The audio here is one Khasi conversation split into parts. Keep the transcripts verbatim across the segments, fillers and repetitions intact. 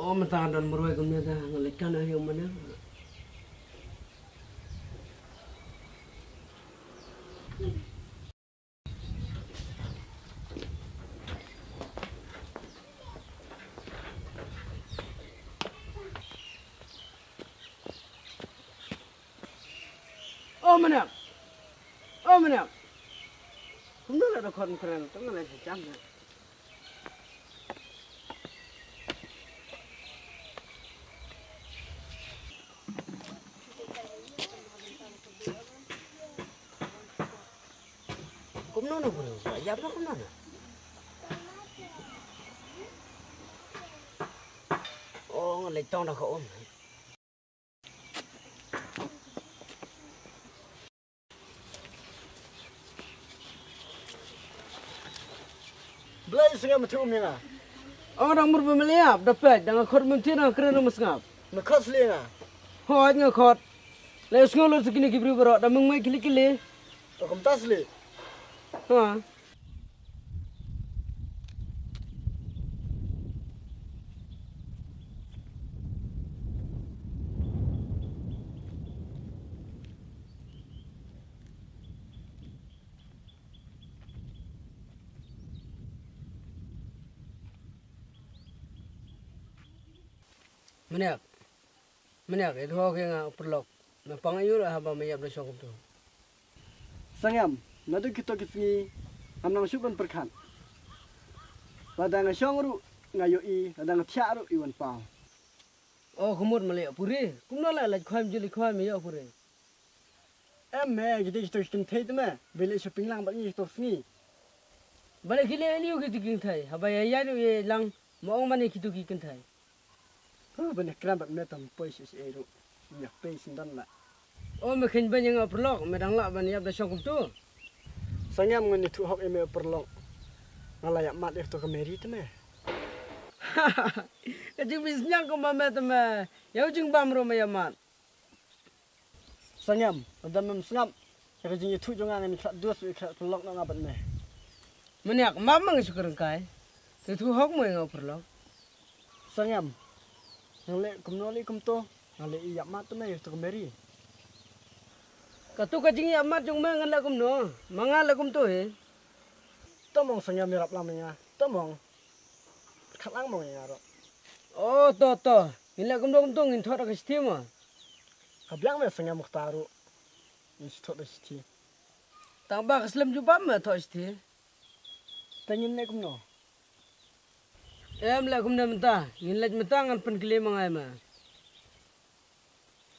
O mynta don marwei kumne ta nga leit kan ahi u mane. O mane. O mane. Kumno la da khot kren to nga leit jam. Kumno no bro? Ïap no kumno no? O nga leit tong da ka um. Blei sngap muthu um ïa nga. Ong dang mur ba meliap da peit dang khot mynti dang kren um sngap. Na khot sli nga. Hoj nga khot. Le sngew lut sa kine ki briew baroh da meng mai kili kili. To kumta sli. Ha. Meniak. Meniak, ïathuh ïa nga u paralok. Me pang aïu haba me ïap da shong kumtu? Sangem, naduh kito ki sngi ngam nang shuh ban pyrkhat. Lada nga shong ruh nga ïohi, lada nga thiah ruh i wan paw. O kumut maliah puri, kumno la lait khwai mjuli khwai me ïoh puri. Em me, kito kito ki kynthei te me, ba leh shopping lang bad ngi kito sngi. Ba leh ki leh liu kito ki kynthei, haba ïa ïa ruh ïa lang, ma ong mane kito ki kynthei. Huh, ban ïakren bad me tam poi shisha ei ruh. Ïa pei sngewdon la. O me khein ban ïa nga u paralok, me dang lah ban ïap da shong kumtu. Sangem ngan ïathuh hok ïa me u paralok. Nga la ïa mad ïa katu ka Mary te me. Ka jingbishniang kumba me te me. Ïa u jingbam ruh me ïa mad. Sangem, lada mem sngap ïa ka jingïathuh jong nga ngan ïakhlad dus ïakhlad paralok noh nga bad me. Meniak, map ma nga shu kyrngkai. Te ïathuh hok mo ïa nga u paralok. Sangem, ngan leh kumno leh kumto, ngan leh ïa mad te me ïa katu ka Mary. Katu ka jingïa mad jong me ngan leh kumno, ma nga leh kumto hi. To mong sangem ïarap lang me nga, to mong. Khat lang mong ïa nga ruh. O to to, ngin leh kumno kumto ngin thoh da ka shithi mo. Ka biang me sangem kata ruh. Ngin shu thoh da shithi. Tang ba ka slem jubab me thoh shithi. Te ngin leh kumno? Em leh kumne mynta, ngin leit mynta ngan pynkylli ma nga ïa me.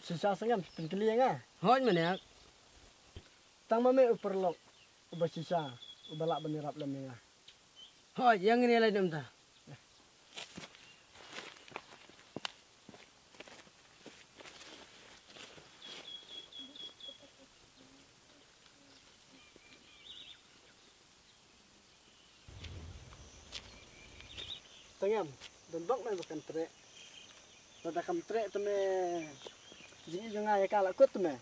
Shisha sangem pynkylli ïa nga. Hooid meniak. Tang ma me u paralok uba shisha uba lah ban ïarap lem ïa nga. Hooid ïa ngin ïa leit mynta. Sangem, don bok me ba kan treh. Lada kam treh te me jingïeit jong nga ïa ka la kut te me.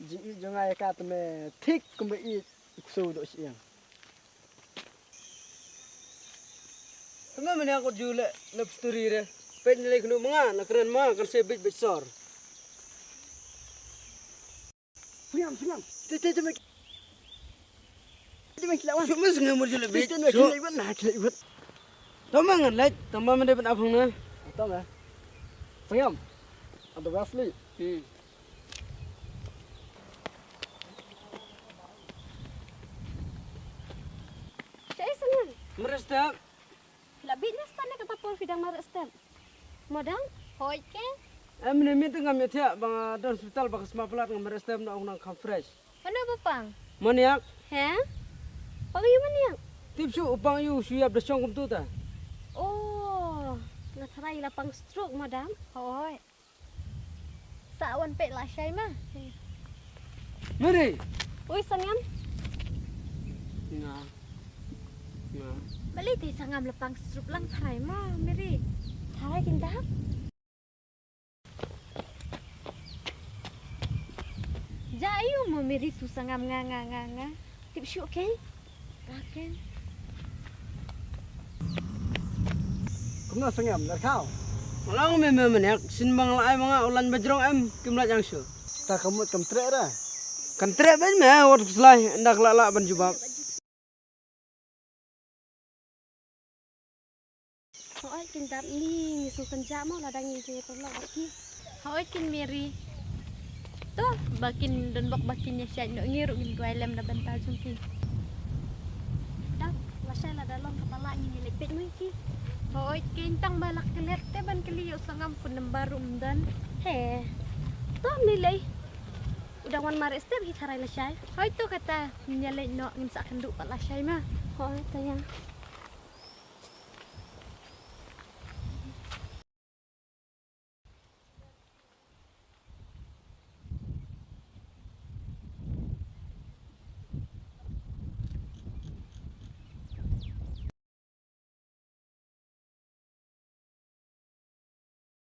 Jingïeit jong nga ïa ka te me thik kumba ïeit u ksew doh shyieng. Te me mynne ko ju leh love story re. Peit ne lei kynduh ma nga na kren ma nga kan se bit bit sor. Sngam, sngam. Te, te, te, me. Te, me, khilai wan. Shu, me, sngam, mur, jule, te, te, me, bit. Shu. Khilai wan, na, khilai wan. To, me, ngan leit, to, me, me, dei ban ap hangne. To, me. Sngam. Ado Wesley. Hmm. Shai, sngam. Mresta. La bit ne stan ne kata por phi dang mareh step. Mo dang? Hoi ke? Em ne mi te ngam ïathiah ba nga don hospital ba ka sma palat ngam mareh step na ong nang kham fresh. Mano ba pang? Maniak. He? Pang ïu maniak? Tip shu u pang ïu shu ïap da shong kumtu ta. Oh, nga tharai la pang stroke mo dang. Hoi. Sa wan peit lashai ma. Mary. Ui, Sangam. Nga. Nga. Balei te Sangam la pang srup lang tharai ma, Mary. Tharai kin dap. Ja ayu mo Mary tu Sangam nga, nga, nga, nga. Tip shu ken. Ka ken. Kumno sngem, lar khaw? Nga long me me meniak, sien ba nga la ai ma nga u lain bajrong em, kim lah jang shu. Ta ka mut kam treh ra. Kan treh bad me, wat khuslai, ynda ka la lah ban jubab. Hooid, kin dap ni, ngi sngewthuh jam mo, lada ngi jingïatylli bad ki. Hooid, kin Mary. To, ba kin don bok ba kin ïa shait noh, ngi ruh ngin kwai lem da bynta jong ki. Dap, lashai lada long kaba lah ngin ïa leit peit mo ïa ki. Hooid, kin tang ba lah klet te ban kylli ïa u sangam phone number ruh ym don. He. To, ym lei lei. U dang wan mareh step hi tharai lashai. Hooid to kata, ngin ïa leit noh, ngin sa kynduh pat lashai ma. Hooid to ïa.